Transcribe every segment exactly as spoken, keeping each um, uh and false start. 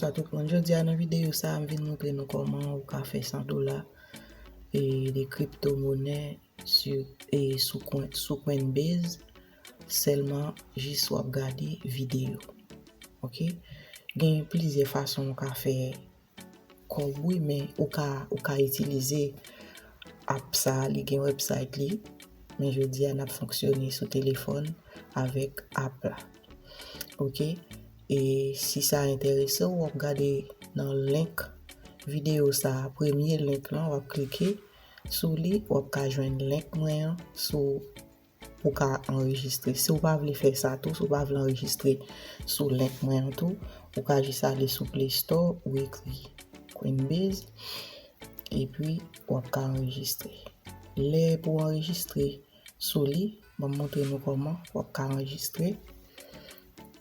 Sa tout moun, jodi a nan videyo sa a, m vin montre nou kòman ou ka fè san dola e de kriptomonè sou, e sou, Coin- sou Coinbase sèlman jis w ap gade videyo. Ok? Gen plizyè fason ou ka fè kòb wi, men ou ka, ou ka itilize app sa a, li gen website li. Men jodi a n ap fonksyone sou telefòn avèk app la. Ok? E si sa enterese w, w ap gade nan link videyo sa a, premye link lan, w ap klike sou li, w ap ka jwenn link mwen an sou pou ka anrejistre. Si w pa vle fè sa tou, si w pa vle anrejistre sou link mwen an tou, ou ka jis ale sou Play Store, ou ekri Coinbase, epi w ap ka anrejistre. Lè pou w anrejistre sou li, ban m montre nou kòman w ap ka anrejistre.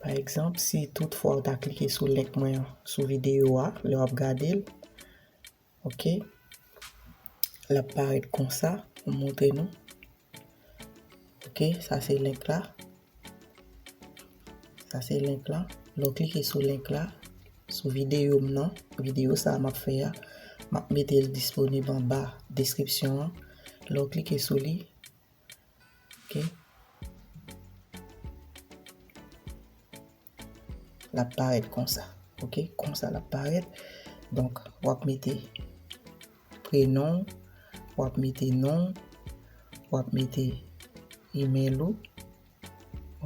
Pa egzanp, si tout fwa w ta klike sou link mwen an sou videyo a, lè w ap gade l, ok, l ap parèt konsa, m montre nou. Ok, sa se link la. Sa se link la. Lè w klike sou link la, sou videyo m nan, videyo sa a m ap fè a, m ap mete l disponib anba deskripsyon an. Lè w klike sou li, ok, l ap parèt konsa. Ok, konsa l ap parèt. Donk, w ap mete prenon, w ap mete non, w ap mete email ou,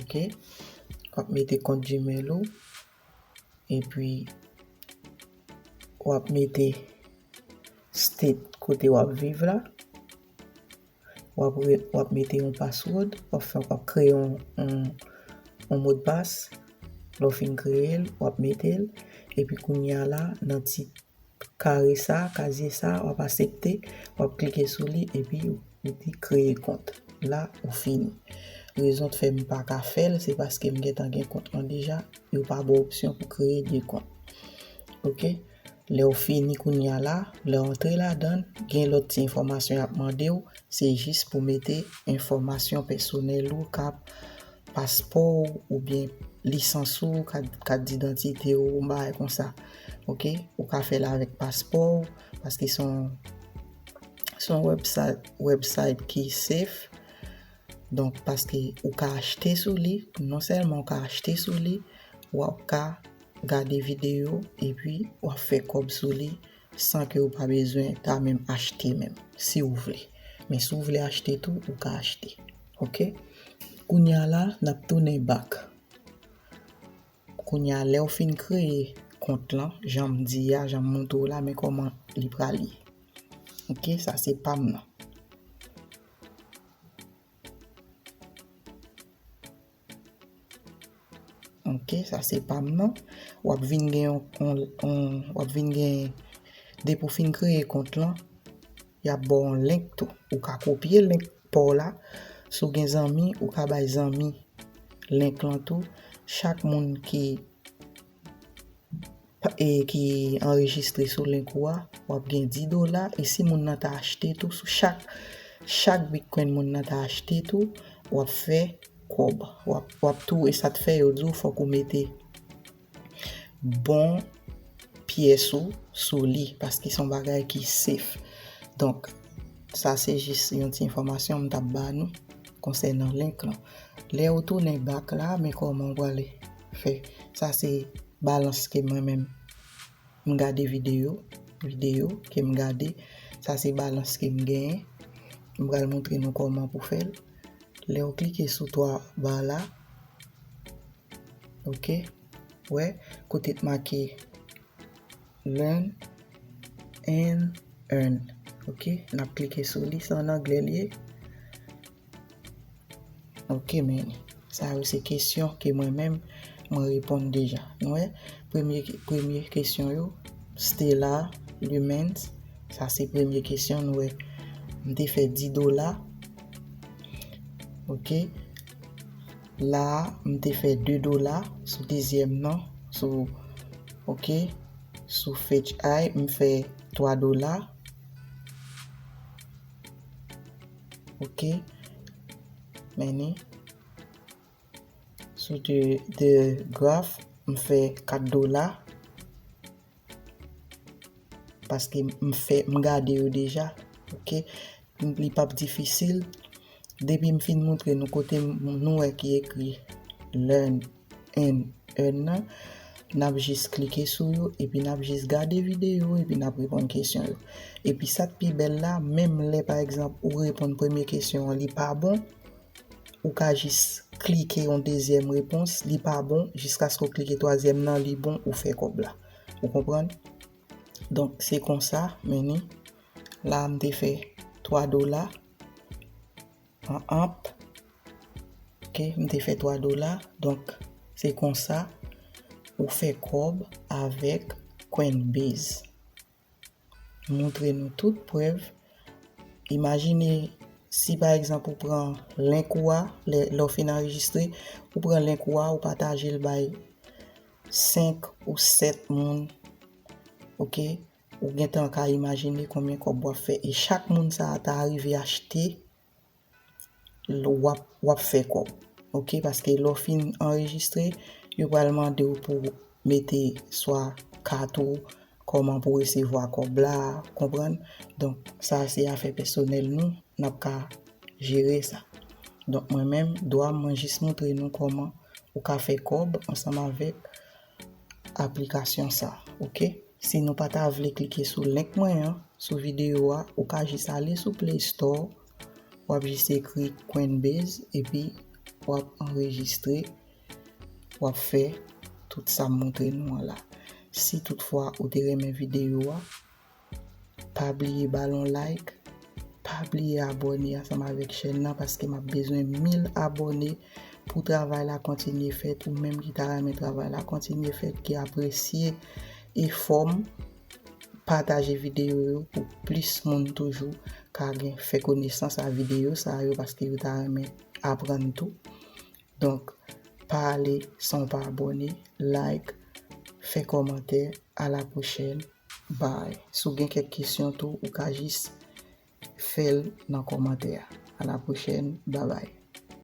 ok, w ap mete kont Gmail ou, epi w ap mete state kote w ap viv la, w ap, re- w ap mete yon password, w ap fè, w ap kreye yon, yon, yon modpas, lè w fin kreye l, w ap mete l, epi kounye a la, nan ti kare sa, kazye sa, w ap aksepte, w ap klike sou li, epi ou di kreye kont. La, ou fini. Rezon k fè m pa ka fè l, se paske m gentan gen kont mwen deja, yo pa ba w opsyon pou kreye de kont. Ok? Lè w fini kounye a la, lè w antre ladan l, gen lòt ti enfòmasyon y ap mande w, se jis pou mete enfòmasyon pèsonèl ou, k ap paspò w oubyen lisans ou, kat, kat didantite w, yon bagay konsa. Ok? Ou ka fè l avèk paspò w, paske se yon, se yon website, website ki safe. Donk, paske ou ka achte sou li, non sèlman ou ka achte sou li, w ap ka gade videyo, epi w ap fè kòb sou li san ke ou pa bezwen ta menm achte menm, si w vle. Men si w vle achte tou, ou ka achte. Ok? Kounye a la, n ap tounen back. Kounye a, lè w fin kreye kont lan, jan m di a, jan m montre w la, men kòman li pral ye. Ok, sa se pa m nan. Ok, sa se pa m nan. W ap vin gen yon, yon, yon, w ap vin gen, depi w fin kreye kont lan, y ap ba w yon link tou. Ou ka kopye link pa w la. Si w gen zanmi, ou ka bay zanmi link lan tou. Chak moun ki pa- e ki anrejistre sou link ou a, w ap gen dis dola. E si moun nan ta achte tou, sou chak, chak Bitcoin moun nan ta achte tou, w ap fè kòb. W ap, w ap tou, e sa t fè yo di w fòk ou mete bon pyès ou sou li, paske se yon bagay ki safe. Donk, sa se jis yon ti enfòmasyon m t ap ba nou konsènan link lan. Lè ou tounen back la, men kòman ou prale fè. Sa se balans ke mwen menm m gade videyo, videyo ke m gade. Sa se balans ke m genyen. M pral montre nou kòman pou fè l. Lè ou klike sou twa ba la, ok, wè, kote t make learn and earn. Ok, n ap klike sou li, se an anglè l ye. Ok, men sa yo se kesyon ke mwen menm, mwen reponn deja. Nou wè, premye, premye kesyon yo, Stellar Lumens, sa se premye kesyon, nou wè, m te fè dis dola. Ok, la a, m te fè de dola sou dezyèm nan, sou, ok, sou Fetch Ai, m fè twa dola. Ok, men ni. Sou The, The Graph, m fè kat dola. paske m fè, m gade yo deja, oke? Li p ap difisil. Depi m fin moutre nou kote m, nou wè ki ekri learn and earn nan, n ap jis klike sou yo, epi n ap jis gade videyo, epi n ap reponn kesyon yo. Epi sa k pi bèl la, menm lè, pa egzanp, ou reponn premye kesyon an, li pa bon, ou ka jis klike yon dezyèm repons, li pa bon, jiskaske w klike twazyèm nan, li bon, ou fè kòb la. Ou konprann? Donk, se konsa, men ni. La, m te fè twa dola. An amp. Oke, m te fè twa dola. Donk, se konsa ou fè kòb avèk Coinbase. Moutre nou tout prèv. Imajine si, pa egzanp, ou pran link ou a, lè, lè w fin anrejistre, ou pran link ou a, ou pataje l bay senk ou sèt moun, oke? Ou gentan ka imajine konbyen kòb w ap fè. E chak moun sa a ta rive achte, l, w ap, w ap fè kòb. Oke? Paske lè w fin anrejistre, yo pral mande w pou w mete swa kat ou, kòman pou w resevwa kòb la, konprann? Donk, sa a se afè pèsonèl nou, n ap ka jere sa. Donk, mwen menm, dwa m, mwen jis moutre nou kòman ou ka fè kòb ansanm avèk aplikasyon sa, oke? Si nou pa ta vle klike sou link mwen an, sou videyo a, ou ka jis ale sou Play Store, w ap jis ekri Coinbase, epi w ap anrejistre, w ap fè tout sa m moutre nou an la. Si toutfwa ou te renmen videyo a, pa bliye ba l yon like, pa bliye abòne ansanm avèk chèn nan, paske m ap bezwen mil abòne pou travay la kontinye fèt. Ou menm ki ta renmen travay la kontinye fèt, ki apresye efò m, pataje videyo yo pou plis moun toujou ka gen, fè konesans a videyo sa yo, paske yo ta renmen aprann tou. Donk, pa ale san w pa abòne, like, fè kòmantè. A la pwochèn. Bye. Si w gen kèk kesyon tou, ou ka jis fè l nan kòmantè a. A la pwochèn. Babay.